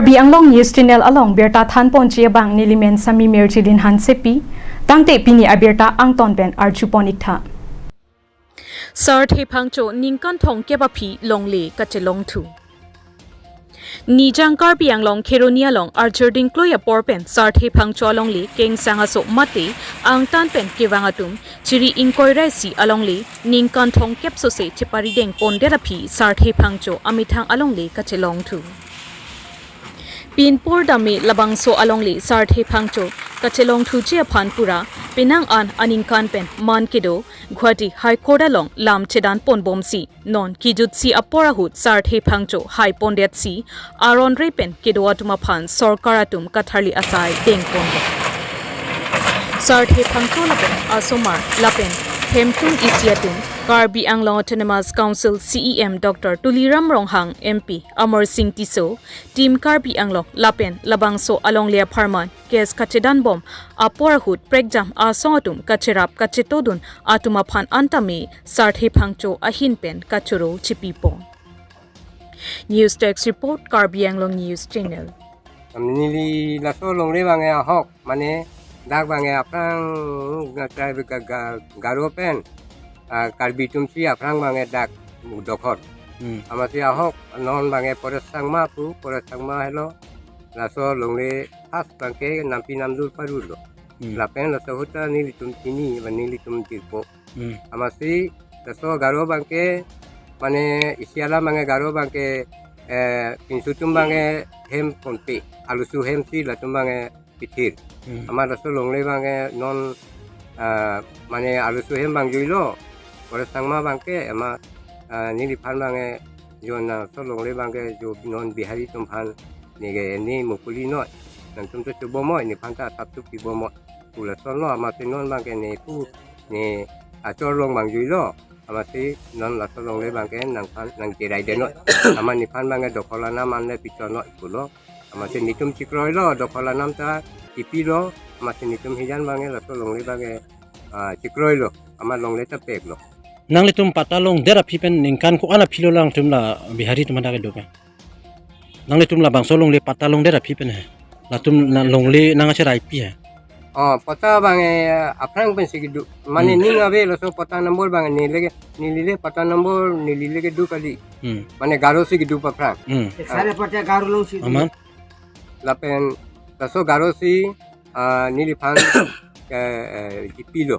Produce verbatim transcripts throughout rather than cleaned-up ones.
Karbi Anglong News Channel along birta thanponji abang nelimen Sami Mirjilin Hansepi, tangte pini abirta angton pen arjupon iktha. Sarthe Phangcho ningkan thomkep aphi longle kachelongthu. Nijang Karbi Anglong Kheroni along arjir dingkloi apor pen Sarthe Phangcho alongle kengsang aso mate angtan pen kevang atum chiri ingkoi ra isi alongle ningkan thomkep sose cheparideng pondet aphi Sarthe Phangcho amethang alongle kachelongthu. Pinpur dame labangso alongle Sarthe Phangcho kachelongthuji aphan pura penang an aningkan pen man kedo Guwahati High Court along lam chedan ponbomsi non kijutsi apor ahut Sarthe Phangcho hai pondetsi aron re pen kedo atum aphan sorkar atum katharli asai dengponlo. Sarthe Phangcho lapen asomar lapen hemtun isi atum Karbi Anglong Autonomous Council C E M Doctor Tuliram Ronghang, M P Amarsing Tisso, Team Karbi Anglong lapen labangso alongle apharman case kachedanbom apor ahut prekjam asong atum kacherap kachetodun atum aphan antame Sarthe Phangcho ahin pen kachoro chipipon. News Desk Report, Karbi Anglong News Channel. Neli laso longle abang ahok, mane dak abang aphrang ga-, ga-, ga-, Garo pen, ah, Karbi atumsi aphrang abang dak dokhor. Hmm. Amatsi ahok non abang Paresh Chakma pu, Paresh Chakma helo, laso longle first abang ke nampi namdur parlo. Hmm. Lapen laso ahut ta nelitum chini, ba nelitum jirpo. Hmm. Amatsi laso Garo abang ke, mane isi alam abang Garo abang ke, eh, pinsu atum abang hem ponpe, alusu hemsi latum abang pithir. Hmm. Amat laso longle abang non, ah, mane alusu hem abang juilo. Paresh Chakma abang ke, amat, ah, neliphan abang jo laso longle abang ke jo non Bihari atum aphan ne ke ne mukuli noi. Nangtum ta chobomnoi, nephan ta asap chup pibomnoi pu lasonlo, amatsi non abang ke ne pu ne achor along abang juilo. Amatsi non laso longle abang ke nangphan nangcheraidenoi. Amat nephan abang ke dokhor alam an le pichonnoi pulo. Amatsi netum chekroilo, dokhor alam ta kipilo. Amatsi netum hijan abang ke laso longle abang ke, ah, chekroilo. Amat longle ta peklo. Nanglitum patta longdet aphi pen ningkan ko-an aphi lo nangtum la Bihari atum hadak kedo pen? Nanglitum labangso longle patta longdet aphi pen he. Latum na longle nangcheraipi he. Oh, patta abang, eh, aphrang pensi kedo. Mane Hmm. ning ave laso patta number abang neli ke, neli le patta number neli le kedo kali. Hmm. Mane Garosi kedo aphrang. Hmm. Sare patta Garo alongsi kedo. Amat? Lapen laso Garosi, ah, neliphan ke, eh, kipilo.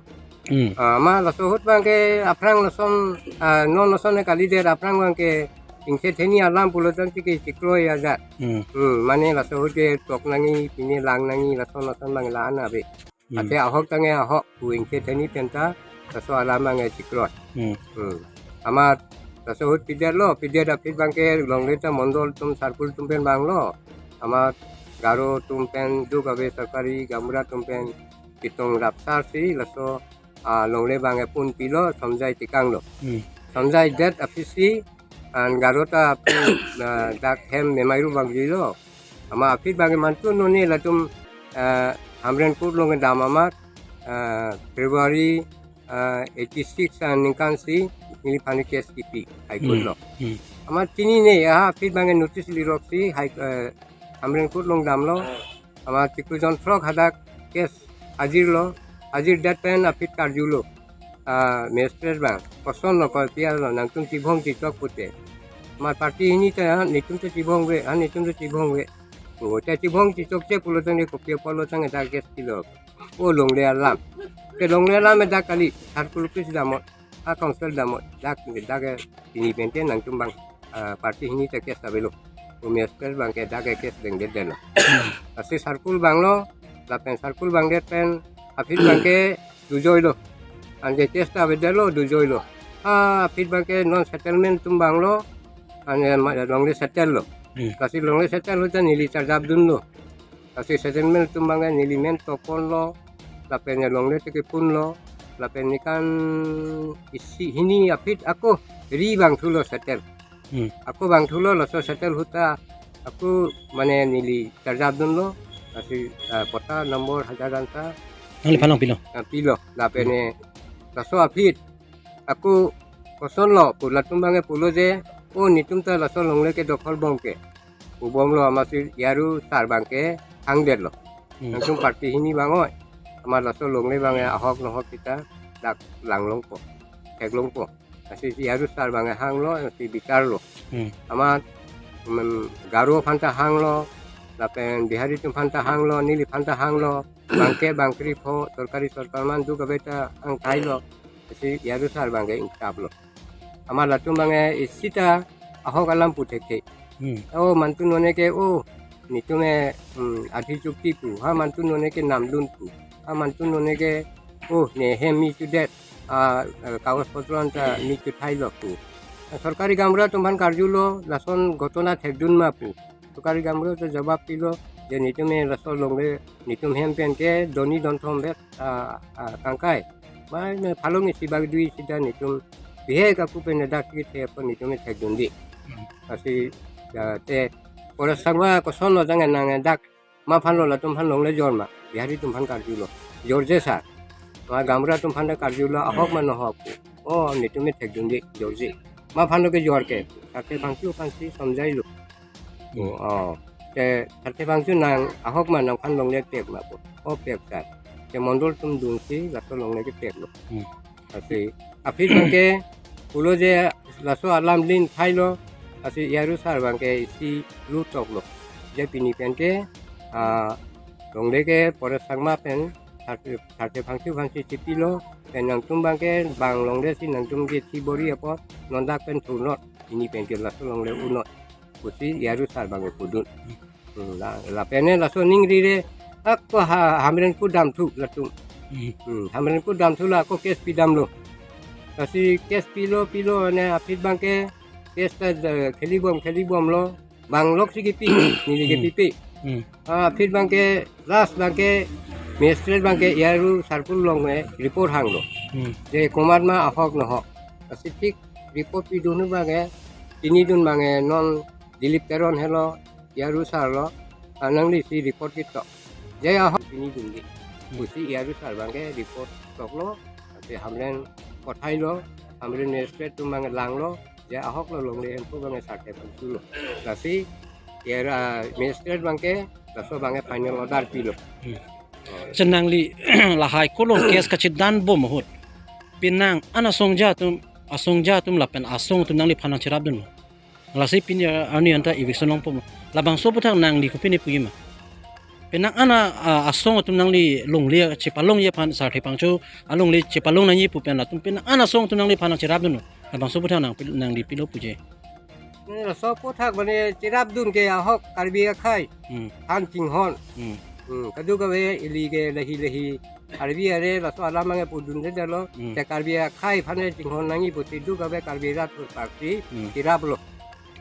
Hmm. Ah, amat laso ahut abang ke aphrang lason, ah, non lason kalidet, aphrang abang ke ingse theni alam pulo tangte ke chekroi aja. Hmm. Hmm, mane laso ahut ke tok nangji, pine lang nangji, lason lason abang la-an ave. Hmm. Ate ahok tangte ahok pu ingse theni pen ta laso alam abang chekroi. Hmm. Hmm. Amat laso ahut pidetlo, pidet aphi abang ke longle ta mondol atum sarkul atum pen vanglo. Amat Garo atum pen duk ave, sorkari gaonbura atum pen ketung rapsarsi laso, ah, longle abang pon pilo, Sonjay Tekang lo. Hmm. Sonjay det aphisi, an Garo ta aphi, ah, dak hem Memairu abang juilo. Amat aphi abang mantu noni latum, ah, Hamren Court along kedam amat, ah, February, ah, eighty-six aningkan si neliphan case kipi High Court Hmm. lo. Hmm. Amat chinine, ah, aphi abang notice liroksi High, eh, Hamren Court along damlo. Amat chiklo jon throk hadak case ajirlo, ajirdet pen aphi karjulo. Ah, magistrate abang, kosonlo, kopi-alo, nangtum chibong chichok pute. Amat party hini ta, ha, netum ta chibong ave, ha, netum ta chibong ave. O, ta chibong chichokche pulo tangte kopi apotlo tangte dak case pilo. O longle alam. Ke longle alam dak kali, sarkul office damlo, ha council damlo, dak, dak ke pini pen te nangtum abang, ah, party hini ta case avelo. O magistrate abang ke dak ke case dengdetlo. Lasi sarkul vanglo, lapen sarkul vangdet pen aphi abang ke dujoilo. Anke case ta avedetlo, dujoilo. Ha, aphi abang ke non settlement atum vanglo, ane ma longle settle lo. Hmm. Lasi longle settle ahut ta neli charjap dunlo. Lasi settlement atum abang neli men toponlo, lapen longle ta keponlo, lapen ningkan isi hini aphi ako ri vangthulo settle. Hmm. Ako vangthulo, laso settle ahut ta ako mane neli charjap dunlo, lasi, ah, patta number hajar anta. Nangliphan nangpilo? Ah, pilo, lapen Hmm. laso aphi ako kosonlo pu latum abang pulo je, o netum ta laso longle ke dokhor bom ke. Pubomlo amatsi Yaru sar abangke hangdetlo. Hmm. Nangtum party hini bang oi. Amat laso longle abangke ahok nohok sita dak langlongpo, theklongpo. Lasi Yaru sar abangke hanglo, lasi bitarlo. Hmm. Amat, mm, Garo aphanta hanglo, lapen Bihari atum aphanta hanglo, neli aphanta hanglo, bangke bangkri pho, sorkari sorkar man duk abeta hangthailo. Lasi Yaru sar abangke ingtaplo. Amat latum abangke isita ahok alam pu thekthe. Hmm. Oh, mantu noneke, oh, netum e, hmm, adhi chukti pu. Ha mantu noneke namdun pu. Ha mantu noneke, oh, ne hem mi chudet. Ah, eh, kagos potro anta mi chuthailo pu. Sorkari gaonbura atum aphan karjulo, lason ghotona thekdun ma pu. Sorkari gaonbura atum jawab pilo, je netum e laso longle, netum hem pen ke doni donthom bet, ah, ah, kangkai. Mai ne phalong isi bak dui sida netum bihek aku pen dak si the apot netum e thekdunde. Hmm. Lasi, ya, te Paresh Sangma kosonlo jang nang dak ma aphanlo latum aphan longle jor ma, Bihari atum aphan karjulo. Jorje sar. Ma gaonbura atum aphan karjulo, ahok ma nohok. Oh, netum e thekdunde, jorje. Ma aphanlo kejor ke, sarte bangchu aphansi somjailo. Hmm. Oh, oh. Te sarte bangchu nang ahok ma nangphan longle pek ma pu. Oh, pek sar. Te mondol atum dunsi laso longle kepeklo. Hmm. Lasi aphi abangke pulo je laso alam lin thailo, lasi Yaru sar abangke isi lutoklo. Je pini pen ke, ah, longle ke Paresh Sangma pen sarte, sarte bangchu aphansi chipilo, pen nangtum abangke bang longle si nangtum ke thi bor-i apot non dak pen thunot, pini pen ke laso longle unot pusi Yaru sar abangke pudun. Hmm, la, lapen ne laso ningri re, ako ha, Hamren pu damthu latum. Hmm. Hmm, Hamren pu damthulo, ako case pidamlo. Lasi case pilo, pilo ne aphi abangke case ta, eh, khelibom, khelibomlo. Bang lok si kipi, neli ke Hmm. pipi. Hmm. Ah, aphi abangke, last abangke, magistrate abangke Yaru sar pu longle report hanglo. Hmm. Je komat ma ahok nohok. Lasi thik report pidun abangke, pinidun abangke non Dilip Teron helo, Yaru sar lo, ah, nangli si report ketok. Je ahok pinidunde. Hmm. Pusi Yaru sar abangke report toklo, lasi Hamren kothailo, Hamren magistrate atum abangke langlo, je ahoklo longle hem pu abangke sarte bangchulo. Lasi, Yaru, ah, magistrate abangke, laso abangke final order pilo. Hmm. Oh. Chenangli lahai kolo case kachedan bom ahut. Penang an asongja atum, asongja atum lapen asong atum nangliphan nangcherapdun. Lasi pini arni anta eviction longpo. Labangso aputhak nangli kopine puji ma? Penang an a, asong atum nangli longle chepalongji aphan, sarte bangchu alongle chepalong nangji pu pen latum penang an asong atum nangliphan nangcherapdun. Labangso aputhak nang, nangli pilo puji? Hmm, laso aputhak mane cherapdun ke ahok Karbi akhei. Hmm. Aphan chinghon. Hmm. Hmm, kadokave ili ke lahi lahi Karbi are laso alam abangke pudundedetlo, Hmm. te Karbi akhei aphan chinghon nangji pusi kadokave Karbi rat thurpaksi Hmm. cheraplo.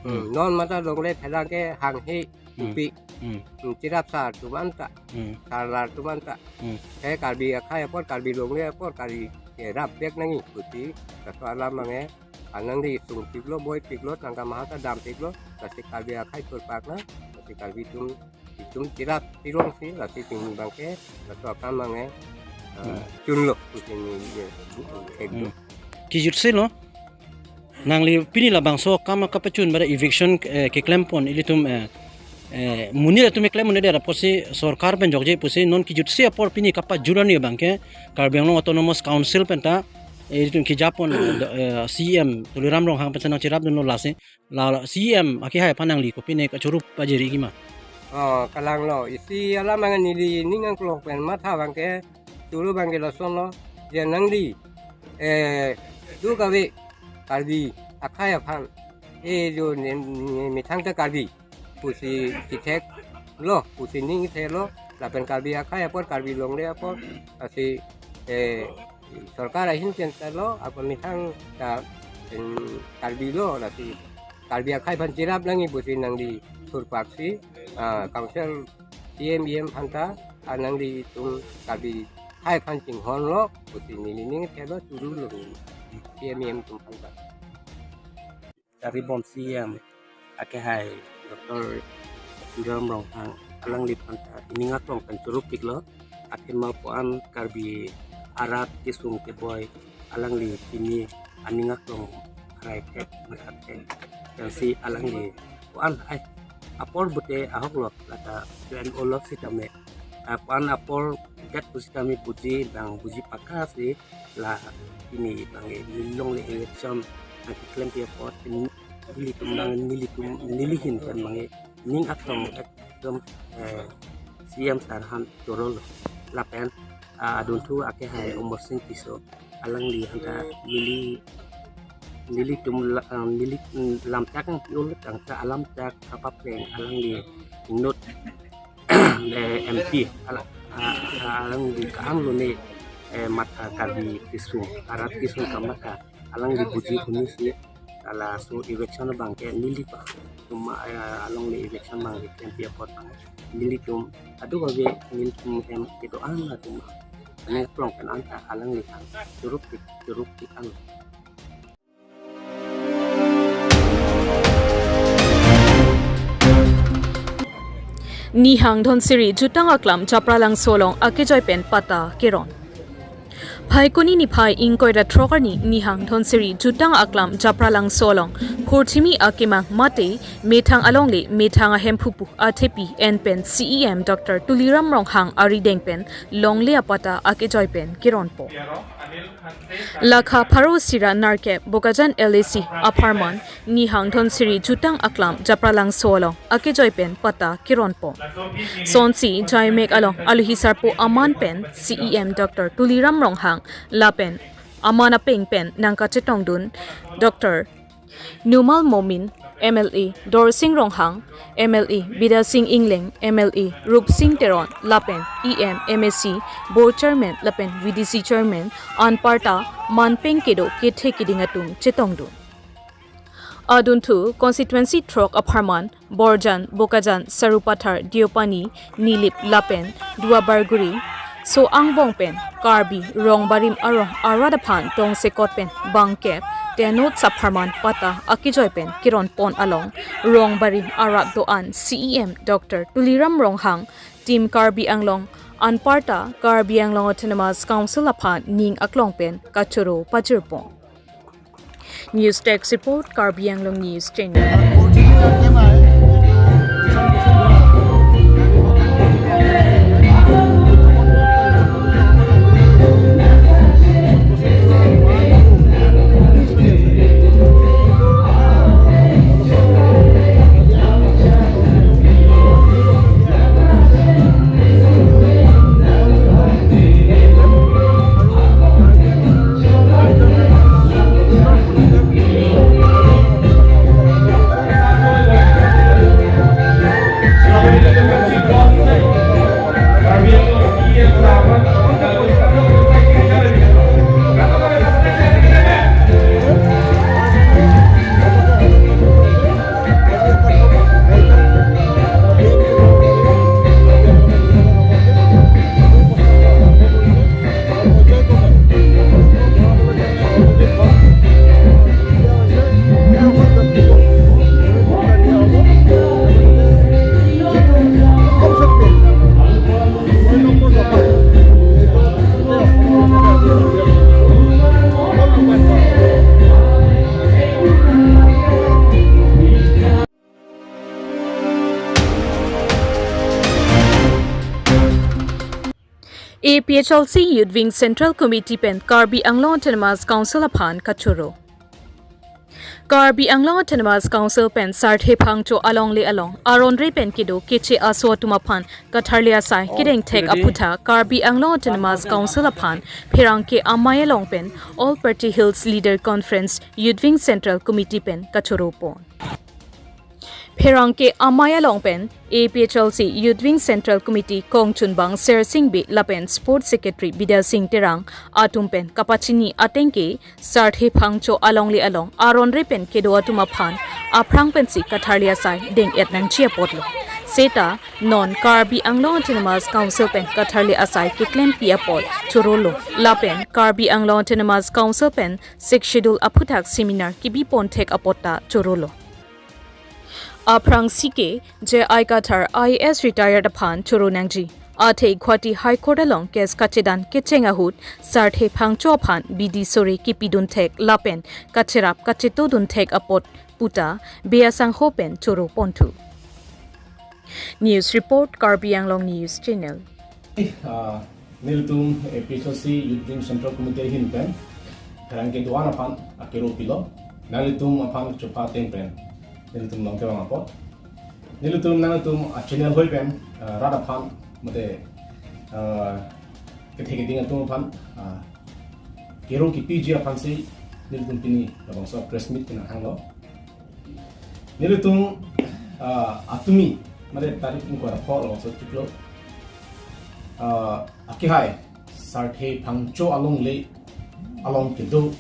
Hmm. Hmm, non mata longle phelang ke hanghe Hmm. pupi. Hmm. Hmm, cherap sar atum anta. Hmm. Sarlar atum anta. Hmm. Te Karbi akhei apor, Karbi longle apor, Karbi cherap vek nangji pusi laso alam abangke, ah, nangli sungpiklo, boipiklo, tangka maha ta dampiklo, lasi Karbi akhei thurpak nang, lasi Karbi atum, itum cherap tirong si, lasi pini abangke, laso akam abangke, ah, Hmm. chunlo, pusi neli, eh, bu-, eh, ekdom. Hmm. Kejutse lo, nangli pini labangso akam kapachun bada eviction, eh, keklempon ilitum, eh, eh, monit atum keklem monit dera pusi sorkar pen jokje pusi non kejutse apor pini kapajut arni abangke Karbi Anglong Autonomous Council penta, eh, ilitum kejapon, eh, do-, eh, C E M Tuliram Ronghang pen nangcherapdunlo lasi la, la C E M akehai aphan nangli kopine kachirup pajiriji ma? Oh, kalanglo. Isi alam abangke neli ning angklong pen matha abangke, tulu abangke lasonlo. Je nangli, eh, kadokave Karbi akhei aphan, eh, jo ne, ne, methang ta Karbi pusi chetheklo, pusi ning thelo, lapen Karbi akhei apor, Karbi longle apor, lasi, eh, sorkar ahin pen ta lo, ako methang ta, em, Karbi lo, lasi Karbi akhei aphan cherap nangji pusi nangli thurpaksi, ah, council C E M, E M aphanta, ah, nanglitum Karbi akhei aphan chinghonlo, pusi neli ning thelo, churu lo, C E M, E M atum aphanta. Karbi bom C E M akehai Doctor Tuliram Ronghang alangliphan ta ining aklong pen churupiklo, athema ko-an Karbi arat kesung keboi alangli pini aning aklong arai thek, merhat thek. Pensi alangli ko-an ai apor pute ahok lo, lata join olo sitame, ah, ko-an apor det pusitame buji, bang buji pakka si, la pini bang nilongle election nangkeklempi apot, nelitum bang, nelitum, neli ahin pen bang ning aklong ekdom, eh, C M sir aphan choro lo. Lapen, ah, adunthu akehai Amarsing Tisso, alangli aphan ta neli, nelitum la-, ah, neli, mm, lamchak ang piul tangka alamchak kapapreng alangli inut, eh, M P, ala-, ah, ah, alangli ka-am lone, eh, matha Karbi kesung, arat kesung kamatha, alangli buji huni si, laso election abang ke nelitum, eh, alongle election bang keklempi apot bang nelitum adu ave, nelitum hem kedo-an atum, ane prong pen anta alangli aphan choro tik, choro tik ang. Nihang Dhansiri jutang aklam Japralangso along akejoi pen patta keron. Phaikuni niphai ingkoi ra throk arni Nihang Dhansiri jutang aklam Japralangso along phurthimi akemang mate methang alongle, methang ahemphu pu athepi en pen C E M Doctor Tuliram Ronghang arideng pen longle apatta akejoi pen keronpo. Lakha pharo isi ra nerkep Bokajan L A C apharman Nihang Dhansiri jutang aklam Japralangso along akejoi pen patta keronpo. Sonsi jaimek along alohi sarpo aman pen C E M Doctor Tuliram Ronghang lapen aman apeng pen nangkachetongdun Doctor Numal Momin, M L A Dorsing Ronghang, M L A Bidya Sing Engleng, M L A Rupsing Teron lapen E M, M A C, Board Chairman lapen V D C Chairman anparta manpeng kedo kethe keding atum chetongdun. Adunthu constituency throk apharman Borjan, Bokajan, Sarupathar, Deopani, Nilip lapen Duarbagori, so angbong pen Karbi Rongbarim arong arat aphan tongsekot pen bangkep tenut sapharman patta akejoi pen keronpon along Rongbarim arat do-an C E M Doctor Tuliram Ronghang, Team Karbi Anglong anparta Karbi Anglong Autonomous Council aphan ning aklong pen kachoro pajirpon. News Desk Report, Karbi Anglong News Channel. A P H L C Youth Wing Central Committee pen Karbi Anglong Autonomous Council aphan kachoro. Karbi Anglong Autonomous Council pen Sarthe Phangcho alongle along aronre pen kedo keche aso atum aphan katharli asai kedengthek aphuthak Karbi Anglong Autonomous Council aphan Pherangke Amei along pen All Party Hills Leader Conference Youth Wing Central Committee pen kachoropon. Pherangke Amei along pen A P H L C Youth Wing Central Committee kongchunbang Sersing Bey lapen Sports Secretary Bidya Sing Terang atum pen kapachini ateng ke Sarthe Phangcho alongle along aronre pen kedo atum aphan aphrang pensi katharli asai deng-et nangji apotlo. Seta non Karbi Anglong Autonomous Council pen katharli asai keklempi apot chorolo. Lapen Karbi Anglong Autonomous Council pen Sixth Schedule aphuthak seminar kebi ponthek apot ta chorolo. Aphrangsi ke J I Kathar I A S retired aphan choro nangji. Athe Guwahati High Court along case kachedan kecheng ahut Sarthe Phangcho aphan bidi sore kepidunthek lapen kacherap kachetodunthek apot puta bey asangho pen choro ponthu. News report, Karbi Anglong News Channel. Ah, nelitum A P H L C Youth Wing Central Committee ahin pen pherangke do-an aphan akero pilo. Nanglitum aphan chopha ateng pen nelitum long kevang apot, nelitum nanglitum a-channel hoi pen, ah, rat aphan mate, ah, kethe keding atum aphan, ah, kero kipiji aphansi nelitum pini labangso press meet kenang hanglo. Nelitum, ah, atumi, mate tarik ingkoi ra pho labangso chiklo, ah, akehai Sarthe Phangcho alongle along kedo,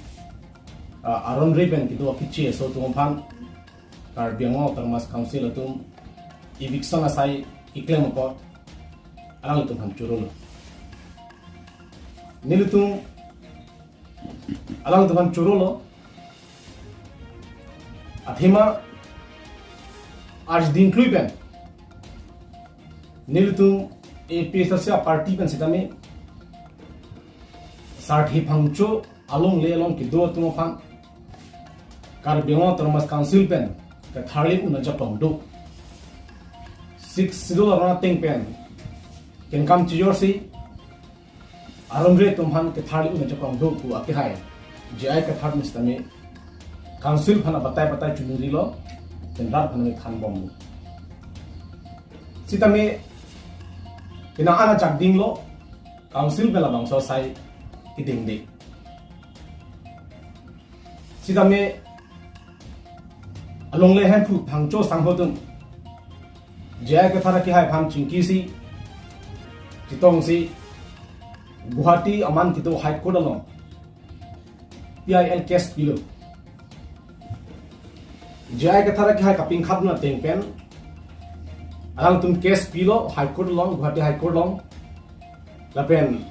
ah, aron re pen kedo akeche aso atum aphan Karbi Anglong Autonomous Council atum eviction asai keklem apot alangtum aphan chorolo. Nelitum alangtum aphan chorolo. Athema arjuding klui pen nelitum A P H L C a-party pen sitame Sarthe Phangcho alongle along kedo atum aphan Karbi Anglong Autonomous Council pen ketharli un ajakong do. Sixth Schedule aron ateng pen kengkam chijorsi aron re atum aphan ketharli un ajakong do pu akehai J I Kathar pen sitame Council aphan abatai batai chunirilo, pen rat aphan thanbomlo. Sitame pina ana jakdinglo, Council pen labangso asai kedingde. Sitame alongle hemphu Phangcho sangho atum J I Kathar akehai aphan chingkisi, chetongsi, Guwahati aman kedo High Court along P I L case pilo. J I Kathar akehai kapingkhat na ateng pen alangtum case pilo High Court along, Guwahati High Court along. Lapen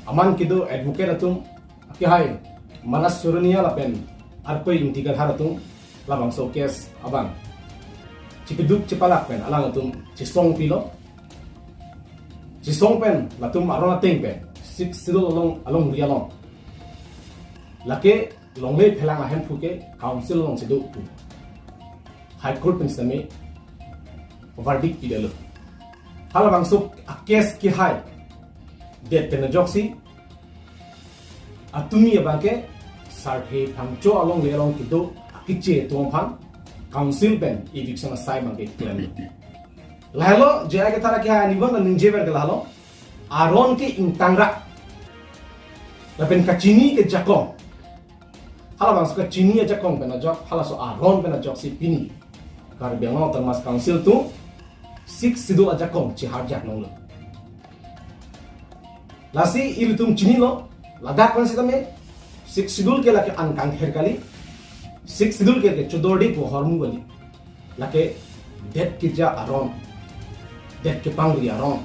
aman kedo advocate atum akehai Manas Soronia lapen Arpei Ingti Kathar atum labangso case abang chekeduk chepalak pen alangtum chesong pilo. Chesong pen latum aron ateng pen Sixth Schedule along, alongri along, lake longle phelang ahemphu ke Council alongsi do pu High Court pen sitame verdict pidetlo. Halabangso a-case kehai det pen ajoksi atumi abangke Sarthe Phangcho alongle along kedo akeche atum aphan Council pen eviction asai abangke klemlo. Lahelo J I Kathar akehai anibon ningjever ke lahelo, aron ke ingtang ra lapen kachini ke jakong. Halabangso kachini ajakong pen ajok, halaso aron pen ajoksi pini Karbi Anglong Autonomous Council atum Sixth Schedule ajakong chiharjak longlo. Lasi ilitum chinilo, ladak pen sitame Sixth Schedule ke lake an kangther kali. Sixth Schedule ke, ke chodorde pu ahormu kali. Lake det keja aron, det kepangri aron,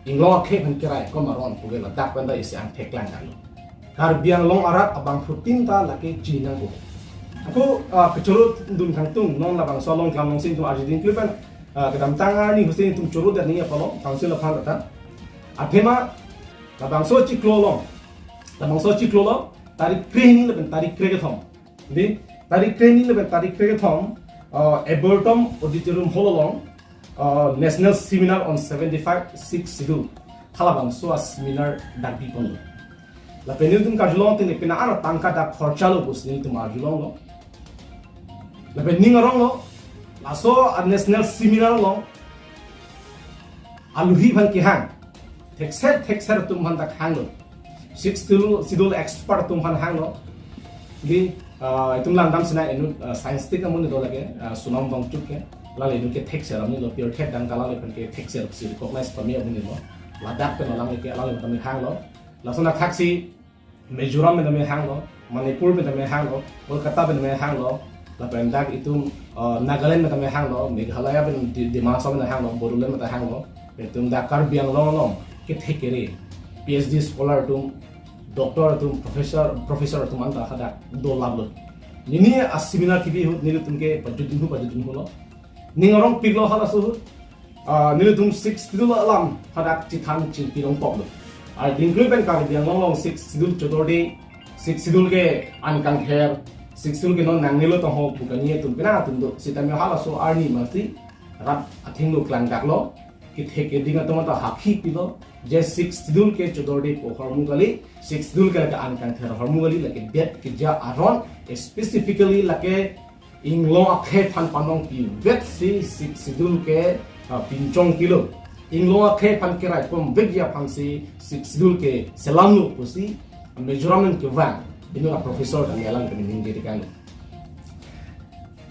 inglong akhei aphan keraikom aron pu ke ladak pen ta isi angthek lang kali. Karbi Anglong arat abangphutin ta lake chinang ko. Ako, ah, kechoro dun kangtung non labangso along klam alongsi nelitum arjuding klui pen, ah, kedamtang arni husin nelitum choro det nangji apotlo Council aphan ta. Athema labangso chiklo along, labangso chiklo along tarik krehini lapen tarik krekethom. Di, tarik krehini lapen tarik krekethom, ah, Arboretum Auditorium Hall along, ah, National Seminar on Seventy-five Sixth Schedule, halabangso a-seminar dakbi ponlo. Lapen nelitum karjulong ateng pina ana tangka dak khorchalo pusi nelitum arjulonglo. Lapen ning aronglo, laso a-national seminar along aluhi aphan kehang, thekser thekser atum aphan ta hanglo. Sixth Schedule, Schedule expert atum aphan hanglo. Di, ah, itum langdam sina inut, ah, scientist amonit do lake, ah, Sonam Wangchuk ke. Lale inut ke thekser amonit lo, pirthe adang ta lale pen ke thekser si recognize pame amonit lo. Ladak pen alangli ke, alangli kami hanglo. Lason athaksi Mizoram pen tame hanglo, Manipur pen tame hanglo, Kolkata pen tame hanglo, lapen dak itum, ah, Nagaland pen tame hanglo, Meghalaya pen Di-, Dima Hasao pen hanglo, Bodoland pen hanglo, itum dak Karbi Anglong along kethe kere, P H D scholar atum, doctor atum, professor, professor atum anta hadak dolaplo. Nini a-seminar kebi ahut nelitum ke pajutdunhu, pajutdunhulo. Ning arongpiklo halaso ahut, ah, nelitum Sixth Schedule alam hadak chethan chingki longpoklo. Arjuding klui pen Karbi Anglong along Sixth Schedule chodorde, Sixth Schedule ke an kangther, Sixth Schedule ke non nangnelo tong ho pu kani atum pina atum do. Sitame halaso arni masi rat athengno klangdaklo, kethek keding atum ta hakhi pilo, je Sixth Schedule ke chodorde pu ahormu kali, Sixth Schedule ke lake an kangthir ahormu kali, lake det keja aron, specifically lake inglong akhei aphan panong pivetsi Sixth Schedule ke, ah, pinchong pilo. Inglong akhei aphan kerai pom vekji aphansi Sixth Schedule ke selamlo pusi Mizoram kevang inut aprofessor tame alang tame ningje tekanglo.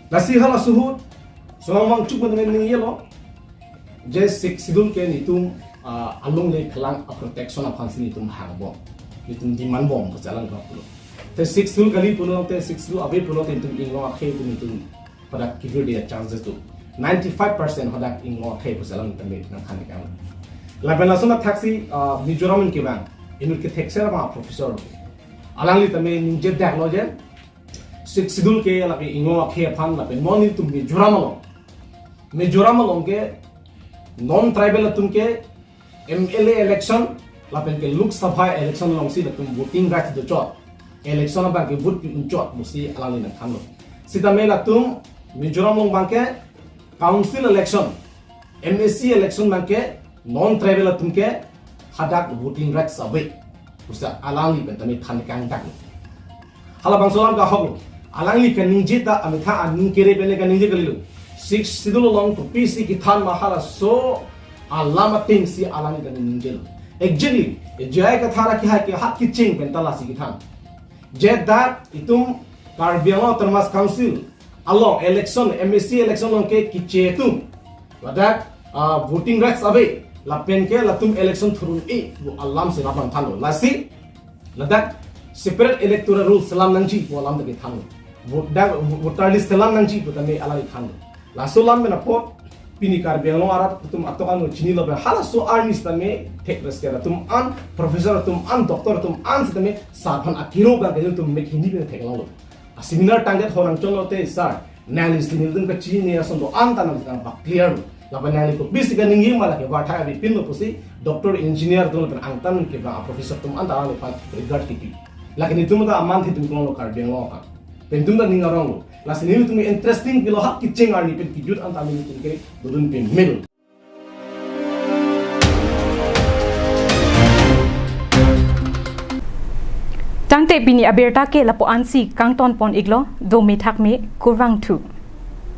Lasi hala suhut, sonang vangchuk pen ningjelo, je Sixth Schedule ke netum, ah, alongle phelang a-protection aphansi netum hangbom, netum demand bom pusi alang pulo. Te Sixth Schedule kali pulo, te Sixth Schedule ave pulo, te netum inglong akhei pu netum pada kivir dia chances tu. Ninety-five percent hadak inglong akhei pusi alang tame nangthan tekang. Lapen lason athaksi, ah, Mizoram kevang inut kethekser ma professor, alangli tame ningjedaklo je Sixth Schedule ke lake inglong akhei aphan lapen non netum Mizoram along, Mizoram along ke non-tribal atum ke M L A election lapen ke Lok Sabha election alongsi latum voting rights dochot, election abang ke vote pi-unchot pusi alangli nangthanlo. Sitame latum Mizoram along abang ke council election, M A C election abang ke non-tribal atum ke hadak voting rights ave pusi alangli pen tame than tekangdaklo. Halabangso alam ke ahoklo. Alangli kaningje ta ametha aning kere pen kaningje kalilo. Sixth Schedule along kopisi kethan ma, halaso alam atengsi alangli kaningjelo. Exactly, J I Kathar akehai ke hak kecheng pen ta lasi kethan. Je dak itum Karbi Anglong Autonomous Council along election, M A C election along ke keche atum, ladak, ah, voting rights ave, lapen ke latum election thurun-e pu alamsi laban thanlo. Lasi ladak separate electoral rules selam nangji pu alam ta kethanlo. Vote dak, voter list selam nangji pu tame alangli thanlo. Laso alam pen apot pini Karbi Anglong arat atum atok ano chinilo pen, halaso arni sitame thek resker atum an, professor atum an, doctor atum an sitame sar aphan akiro abang ke netum mek hini pen theklonglo. A-seminar tangdet ho nangchonlo te sar, nangli si nelitum kachini ason do-an ta nangli tang bak clear lo. Lapen nangli kopisi kaningje ma lake varthai avepinlo pusi doctor, engineer atum lapen angtan kevang a-professor atum an ta alangli aphan regard kipi. Lake netum ta aman thetum klonglo Karbi Anglong aphan. Pen netum ta ning aronglo. Lasi netum interesting pilo, hak kecheng arni pen kejut an ta netum ke dodun pemel. Tangte pini abirta ke lapu-ansi kangton pon-iklo, dome thakme, kurvangthu.